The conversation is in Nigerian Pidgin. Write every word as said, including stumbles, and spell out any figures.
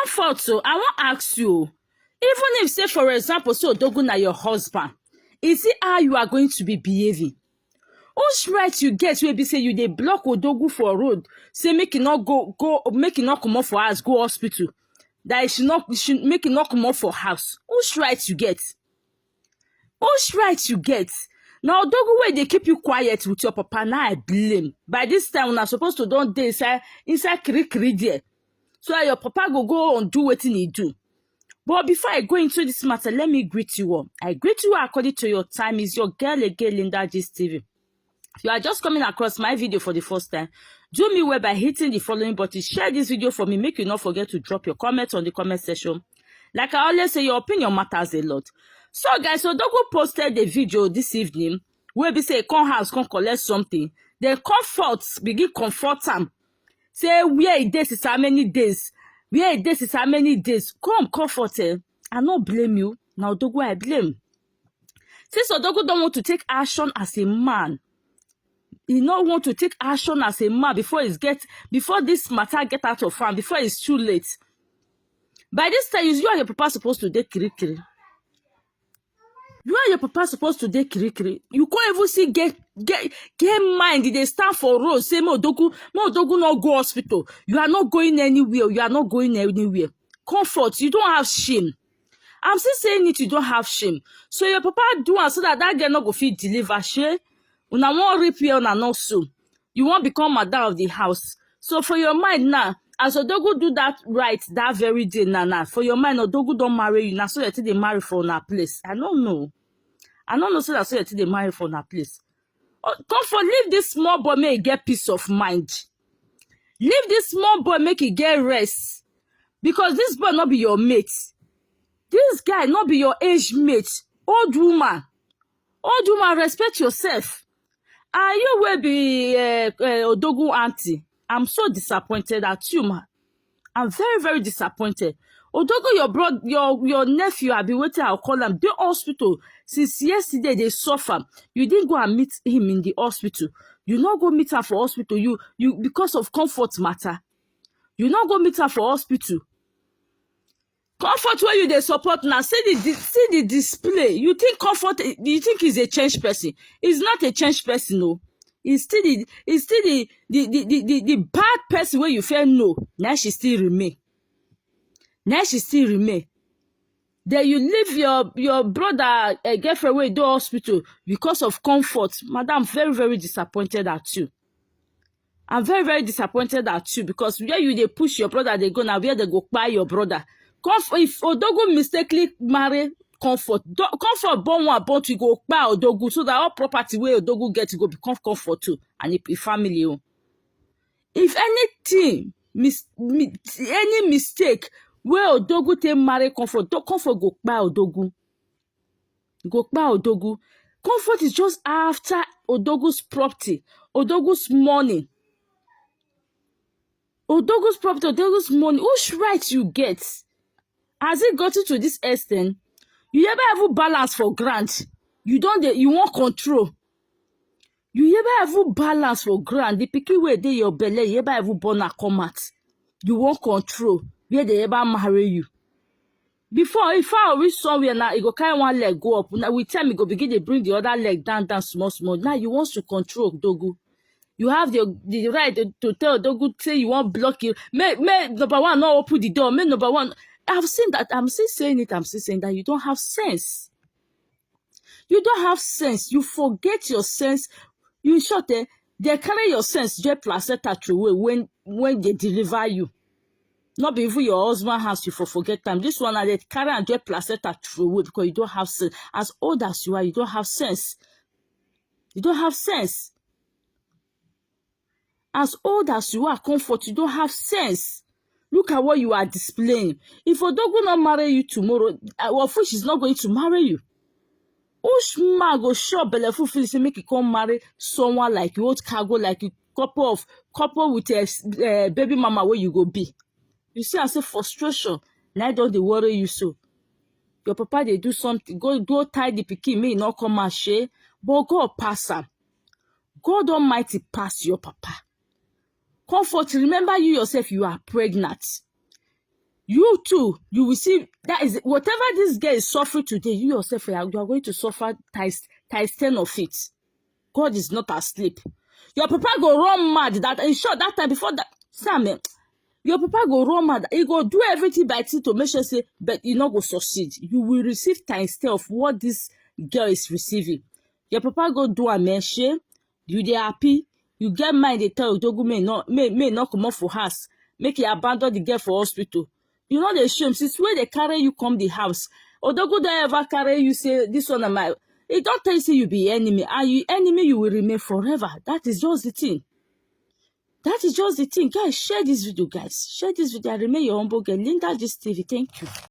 Comfort o, I wan ask you o, even if say, for example, say Odogwu na your husband, is it how you are going to be behaving? Which right you get wey be say you dey block Odogwu for road, say make e no go, go, make e no comot for house go hospital, that e should not, e should, make e no comot for house? Which right you get? Which right you get? Na Odogwu wey dey keep you quiet with your papa, na I blame. By this time, una suppose to don dey inside, inside kirikiri there, so that your papa go go and do wetin e do. But before I go into this matter, let me greet you all. I greet you all according to your time. Is your girl again, Linda Gist T V. If you are just coming across my video for the first time, do me well by hitting the following button. Share this video for me. Make you not forget to drop your comments on the comment section. Like I always say, your opinion matters a lot. So, guys, Odogwu posted a video this evening where be say come house, come collect something. Then Comfort begin comfort am. Say where e dey since how many days? Where e dey since how many days? Come Comfort, eh? I no blame you. Na Odogwu I blame. Since Odogwu don't want to take action as a man, he no want to take action as a man before it's get, before this matter get out of hand, before it's too late. By this time, you and your papa supposed to dey kirikiri. You and your papa supposed to dey kirikiri. You can't even see get, get, get mind. They stand for road. Say, "Mo Odogwu, Mo Odogwu no go hospital. You are not going anywhere. You are not going anywhere." Comfort, you don't have shame. I'm still saying it, you don't have shame. So your papa do am so that that girl no go fit deliver. Shey una wan reap where una no sow. You wan become madam of the house. So for your mind now, as Odogwu do that right that very day, na, na, for your mind, Odogwu don marry you. Na so you take dey marry for una place. I no know. I no know say na so you take dey marry for una place. Oh, Comfort, leave this small boy make e get peace of mind. Leave this small boy make e get rest. Because this boy no be your mate. This guy no be your age mate. Old woman. Old woman, respect yourself. And you wey be, eh, eh, Odogwu auntie, I'm so disappointed at you, ma. I'm very, very disappointed. Odogwu, your bro-, your, your nephew, I be wetin I call am, dey hospital since yesterday, dey suffer. You didn't go and meet him in the hospital. You no go meet am for hospital. You, you, because of Comfort matter, you no go meet am for hospital. Comfort wey you dey support now, see the di-, see the display. You think Comfort, you think he's a changed person? He's not a changed person, no. He's still the, he's still the, the, the, the, the, the bad person wey you first know. Now she still remain. Now she still remain. Then you leave your, your brother, a girlfriend wey dey hospital because of Comfort. Madam, very, very disappointed at you. I'm very, very disappointed at you because where you dey push your brother dey go, na where they go kpai your brother. Comf-, if Odogwu mistakenly marry Comfort, do-, Comfort born one, but you go kpai Odogwu, so that all property wey Odogwu get go become Comfort too, and e, e family o. If anything, mis-, mi-, any mistake wey Odogwu take marry Comfort, do-, Comfort go kpai Odogwu. Go kpai Odogwu. Comfort is just after Odogwu's property, Odogwu's money. Odogwu's property, Odogwu's money. Which right you get? Has it gotten to this extent? You ever even balance for grant? You don't dey, you want control. You ever even balance for grant? The pikin wey dey your belle, you ever even born her come out? You want control where they ever marry you? Before, if I reach somewhere now, e go carry one leg go up. Now with time, e go begin to bring the other leg down, down small, small. Now you want to control Odogwu. You have the, the right to, to tell Odogwu say you want block you. May, may number one not open the door. May number one. I've seen that. I'm still saying it. I'm still saying that you don't have sense. You don't have sense. You forget your sense. You, in short, eh, they carry your sense, just placenta throw away when, when they deliver you. Not be even your husband house you for forget time. This one, they carry and just placenta throw away because you don't have sense. As old as you are, you don't have sense. You don't have sense. As old as you are, Comfort, you don't have sense. Look at what you are displaying. If Odogwu not marry you tomorrow, uh, of which is not going to marry you. Which man go sure belleful finish say make he come marry someone like you, old cargo like you, couple of, couple with a, uh, baby mama where you go be. You see, I say frustration. Now don't they worry you so. Your papa they do something. Go, go tie the pikin, may not come and share. But God pass am. God Almighty pass your papa. Comfort, remember you yourself, you are pregnant. You too, you will see that is whatever this girl is suffering today, you yourself, you are, you are going to suffer times, times ten of it. God is not asleep. Your papa go run mad that, in short, that time before that, Sam, eh, your papa go run mad. He go do everything by thing to make sure say, but you no go succeed. You will receive times ten of what this girl is receiving. Your papa go do am, eh, shey? You dey happy? You get mind dey tell Odogwu make e no, make, make e no comot for house, make e abandon the girl for hospital. You no dey shame since wey dey carry you come the house. Odogwu don ever carry you say this one na my, e don tell you say you be enemy, and you enemy you will remain forever. That is just the thing. That is just the thing. Guys, share this video, guys. Share this video. I remain your humble girl, Linda Gist T V. Thank you.